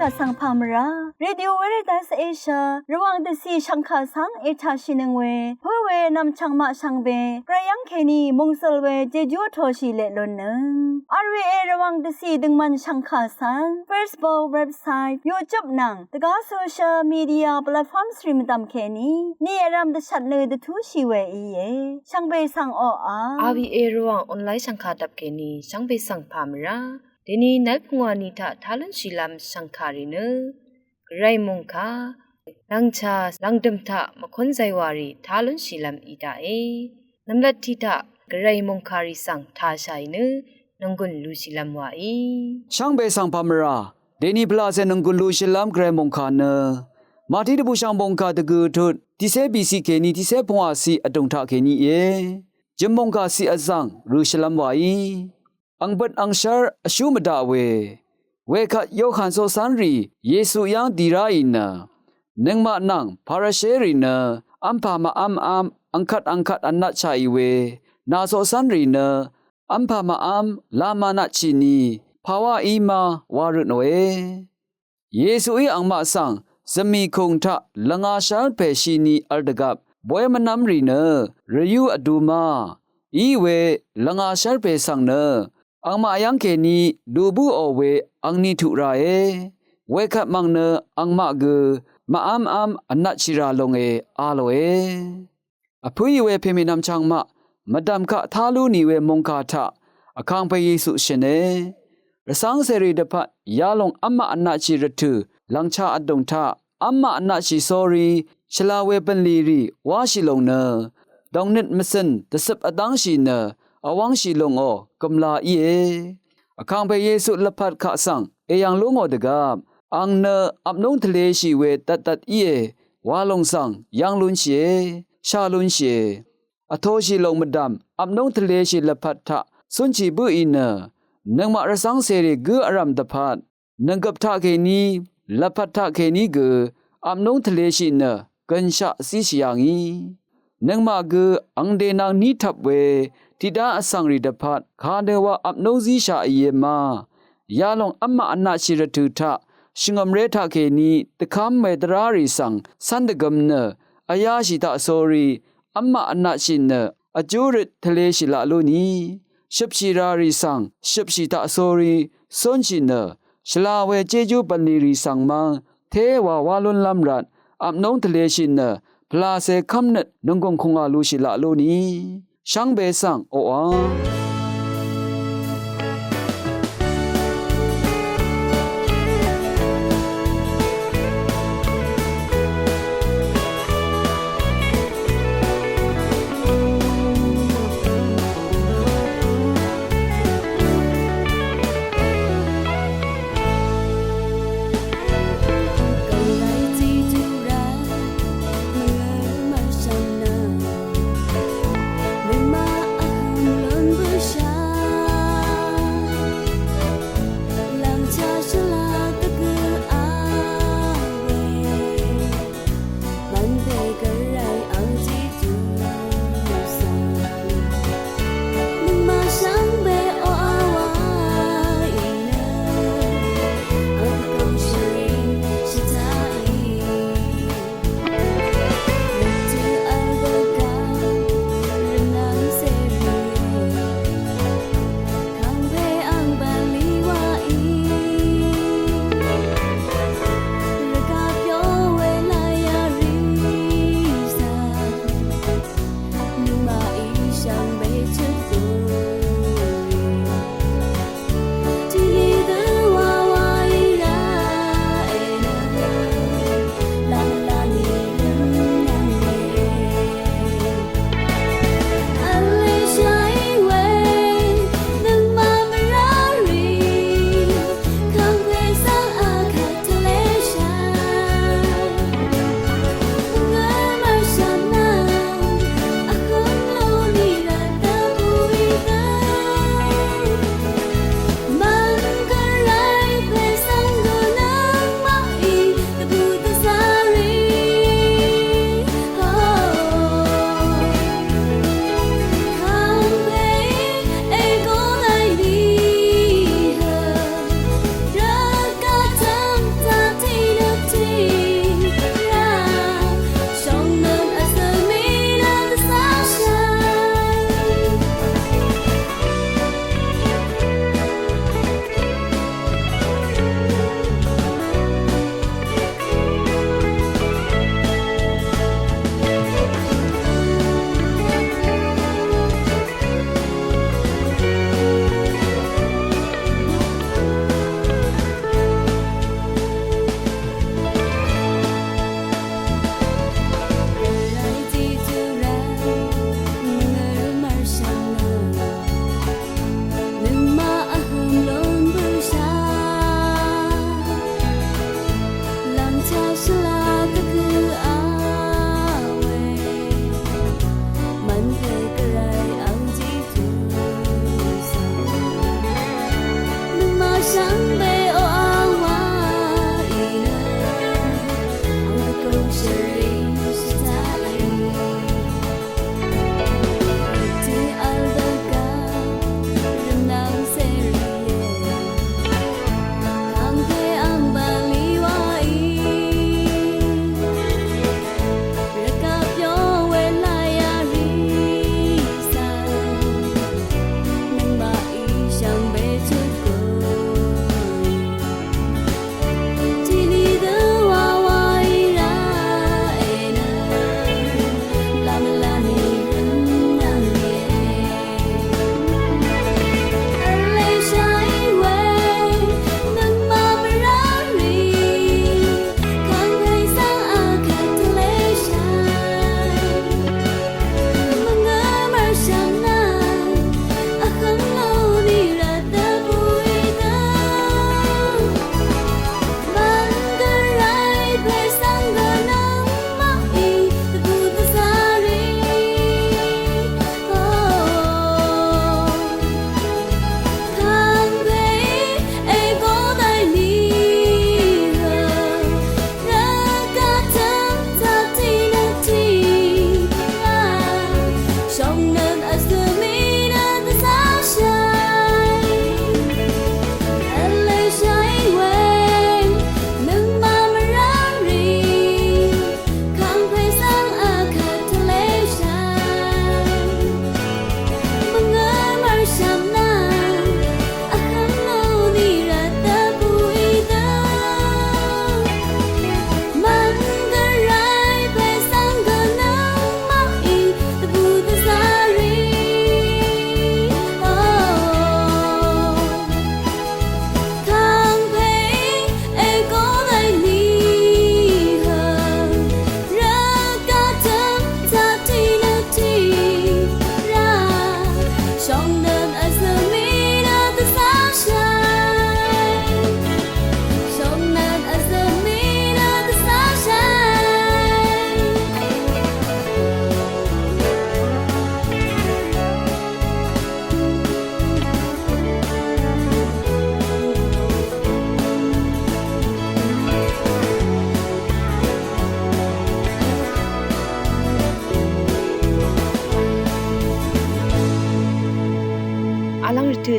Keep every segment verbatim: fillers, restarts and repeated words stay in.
Vsvng pà mvrá Radio Veritas Asia Rvwàng dvcì shv̀ngkà svng ètàshìnøng we pǿ we nv̀mchv̀ng maq shvngbe gvray yv́ng kèní mòngsøl we jejú vtōshì leq lunnøng. R V A Rvwàng dvcì døngmvn shv̀ngkà svng Facebook, website, YouTube nvng dvgá social media platforms rì mvdv̀m kèní ni vrv̄m dvshvt nø dvtúshì we íe. Shvngbe svng oqà R V A Rvwàng online shv̀ngkà dvp kèní shvngbe svng pà mvrá dèni nv́l pungwà ni taq tá lúnshìlv́m shv̀ngkà rì nø gvray mòngkà lv̀ngchà lv̀ngdø̀m taq mvkún zaywà rì tá lúnshìlv́m í daqe. Nv̀mlat tiq taq gvray mòngkà rì svng tàshàì nø nònggùn lushìlv́m wàí. Shvngbe svng pà mvrá dèni pvlacè nònggùn lushìlv́m gvray mòngkà nø Màtí dvbùshv̀ng mòngkà dvgø̀ tut tiqcé bìciq kèní tiqcé pungwàciq vdùng taq kèní íe. Jø̀m mòngkà ciq vzv̀ng rø̀shìlv́m wàí. Ang bøt ang shv́r vshú mvdaq we wekvt Yohan coqcv́nrì Yesu yv́ng dì ráì nø nøngmaq nvng Parisherì nø v́mpà màv́mv́m angkvt angkvt vnatshàì we nà coqcv́nrì nø v́mpà màv́m la mànatshìni pàwá í ma wa røtnòe. Yesuí angmaq svng zvmìkùng taq lvngā shv́r pèshini vl dvgvp boy mvnv́mrì nø rvyú vdu ma íwe lvngā shv́r pè svng nø angmaq yv́ng kèní lubǿò we angni tuq rae. Wekvt mv̀ng nø angmaq gø màv́mv́m vnatshì rà longe a lòe. Vpǿì we pèmènvm chvngmaq mvdv̀m kaq tá lú nì we mòngkà taq Vkàngpè Yesu shø̀ne. Rvcv́ng cèrì dvpvt yalòng v́mmaq vnatshì rvtø̀ lv̀ngcha vdùng taq v́mmaq vnatshì sórí shvla we bv̀nlì rì wáshì lòng nø dòngnøt mvcø̀n dvcøp vdv́ngshì nø vwv́ngshì lòngò gø̀mla íe. Vkàngpè Yesu lvpat kaq svng èyv̀ng lú ngò dvgvp ang nø apnúng tvleshì we dvtdvt íe wa lòng svng yv́ng lúnshìe, shá lúnshìe. Vtoshì lòng mvdv̀m apnúng tvleshì lvpat taq cúnshì bǿì nø nøngmaq rvcv́ng cèrì gǿ vrv̀m dvpvt nønggøp taqkèní lvpat taqkèní gø apnúng tvleshì nø gønshaq zíshì yà ngì. Nøngmaq gø angde nang ní tvp we tiqdá vsvngrì dvpvt kadøwa apnúng zíshà íe ma. Yalòng v́mmaq vnatshì rvtø̀ taq shvngø̀mré taqkèní dvkv́m we dvrárì svng cv́n dvgøm nø vyáshì taqsórí v́mmaq vnatshì nø vjú røt tvleshì laq lú nì. Shøpshì rarì svng shøpshì taqsórí cúnshì nø shvla we jéjú bv̀nlì rì svng mv́ng téwa wá lúnlv́m rvt apnúng tvleshì nø pvlacè kv́mnøt nònggùng kùngà lushì laq lú nì. Shvngbe svng oqà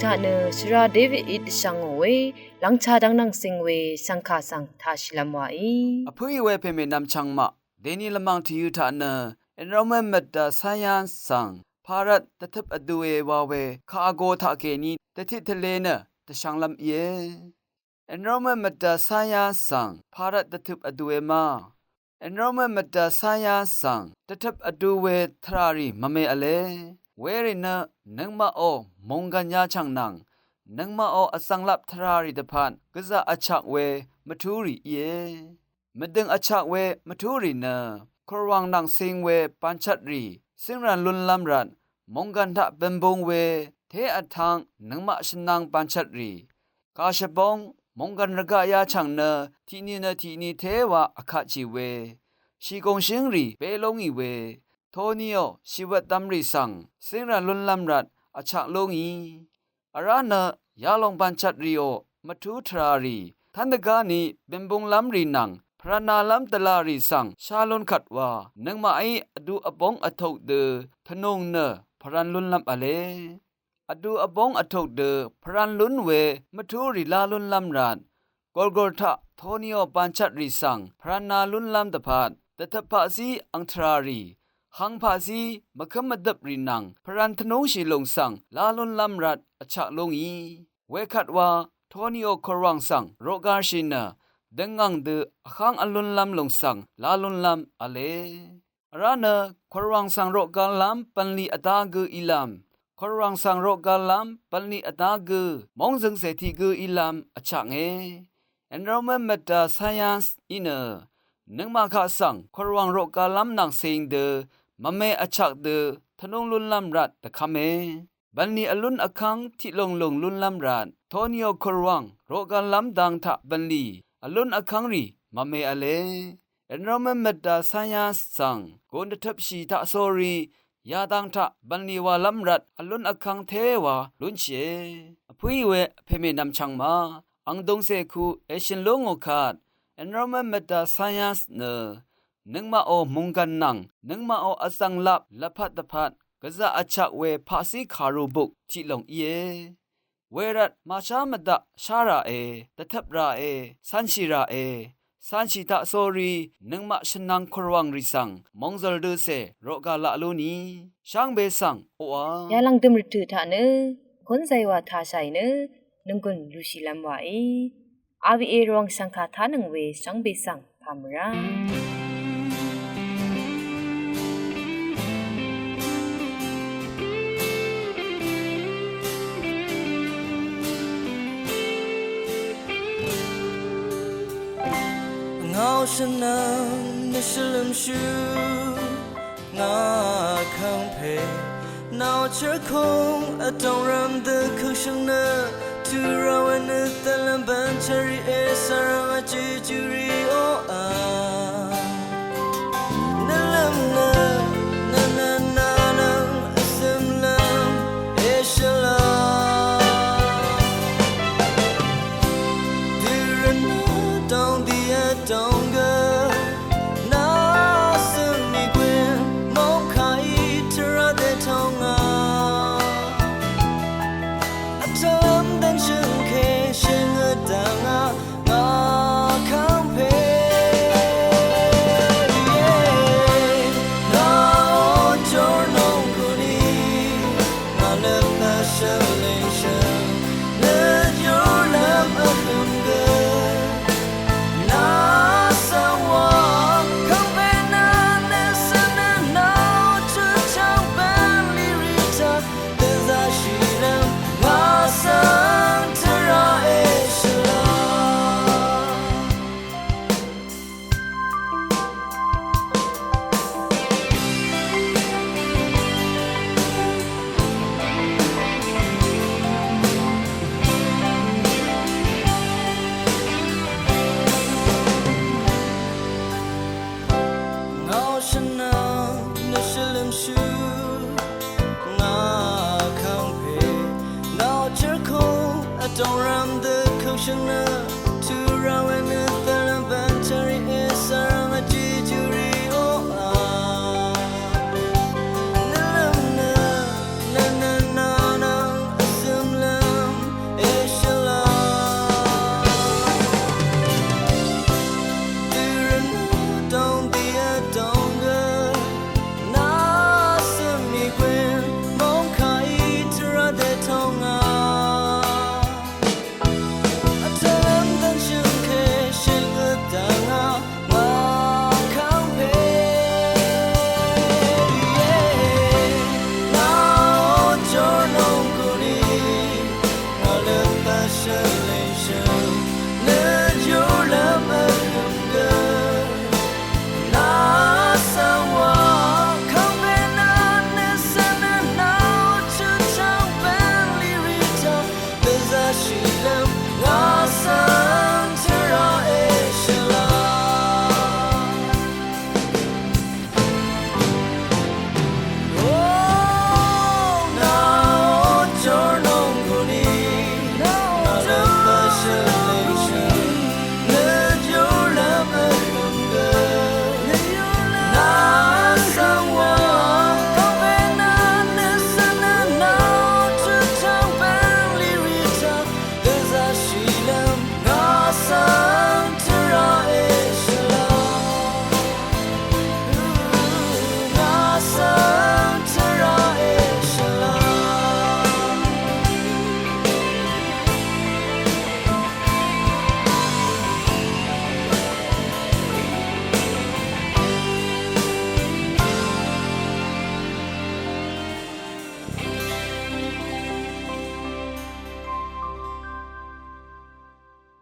taq nø shvra Davidí dvshvngò we lvngcha dvng nvng cing we shvngkà svng tashìlvm wàí. Vpǿì we pèmè nvmchvng maq dèni lvmàng tvyø̄ taq nø enromø mvtdà science svng parvt dvtøp vdue wa we kà vgo taq kèní dvtit tvle nø dvshvnglv́m íe. Enromø mvtdà science svng parvt dvtøp vdue ma. Enromø mvtdà science svng dvtøp vdu we tvràrì mvme vle. Werì nø nøngmaqò mònggv̀n yachv̀ng nvng nøngmaqò vzv̀nglap tvràrì dvpvt gvzà vchak we mvtúrì íe. Mvdøng vchak we mvtúrì nø kùrwàng nvng cing we banchvtrì cíngrvn lúnlv́m rvt mònggv̀n taq bønbung we té vtvng nøngmaq shvnvng banchvtrì kàshvbóng mònggv̀n rvgaq yachv̀ng nø tiqni nø tiqni téwa vkatshì we shìgùng shíngrì bé lóngì we toniò shìwvtdvmrì svng cíngrvn lúnlv́m rvt vchak lúngì. Vrá nø yalòng banchvtrìò mvtú tvràrì tv́n dvgáni bønbunglv́mrì nvng pvrvnalv́m dvlàrì svng shá lún kvt wa nøngmaqí vdu vbóng vtuk dø tvnùng nø pvrvn lúnlv́m vle. Vdu vbóng vtuk dø pvrvn lún we mvtúrì lá lúnlv́m rvt gòlgòl taq toniò banchvtrì svng pvrvna lúnlv́m dvpvt dvtøp paqzí ang tvràrì hang paqzí mvkǿm mvdøprì nvng pvrvn tvnúngshì lùng svng lá lúnlv́m rvt vchak lúngì. Wekvt wa toniò kùrwàng svng roqgalshì nø døngngàng dø vháng vlúnlv́m lùng svng lá lúnlv́m vle. Vrá nø kùrwàng svng roqgallv́m bv̀nlì vdá gø ílv́m, kùrwàng svng roqgallv́m bv̀nlì vdá gø móngzøngcè tiq gø ílv́m vchaknge. Enromø mvtdà science í nø nøngmaq kaq svng kùrwàng roqgallv́m nvng cing dø mvme vchak dø tvnúng lúnlv́m rvt dvkv́me. Bv̀nlì vlún vkv́ng tiq lùng lùng lúnlv́m rvt toniò kùrwàng roqgallv́m dang taq bv̀nlì vlún vkv́ngrì mvme vle. Enromø mvtdà science svng gùn dvtøpshì taq sórí yadang taq bv̀nlì walv́m rvt vlún vkv́ng téwa lúnshìe. Vpǿì we vpèmè nvmchvng ma ang dungcè ku èshø̀n lú ngò kvt enromø mvtdà science nø nøngmaqò mònggv̀n nvng nøngmaqò vzv̀nglap lvpat dvpvt gvzà vchak we paqzí kàru buk tiq lòng íe. Wervt màshá mvdaq shá ràe, dvtøp ràe, cv̄nshì ràe, cv̄nshì taq sórí nøngmaq shvnvng kùrwàng rì svng mòngzø̀l døcè roqga laq lú ni shvngbe svng oqà yalv̀ngdø̀m rvtø̀ taq nø kún zaywà tashàì nø nònggùn lushìlv́m wàí. Awa rvwàng shv̀ngkà tánøng we shvngbe svng pàmvrá. Ngàò shvnvng nø shvlømshú ngà kv́ng pè nao chvkung vdòng rvm dø køngshøng nø tø̄ ra we nø dvlvm bvn chvri e svrvng vjøjuri oqà. Nø lvm nø nø nø nà nøng vzøm lvm e shvla. Dø rvn nø dòng dì vdòng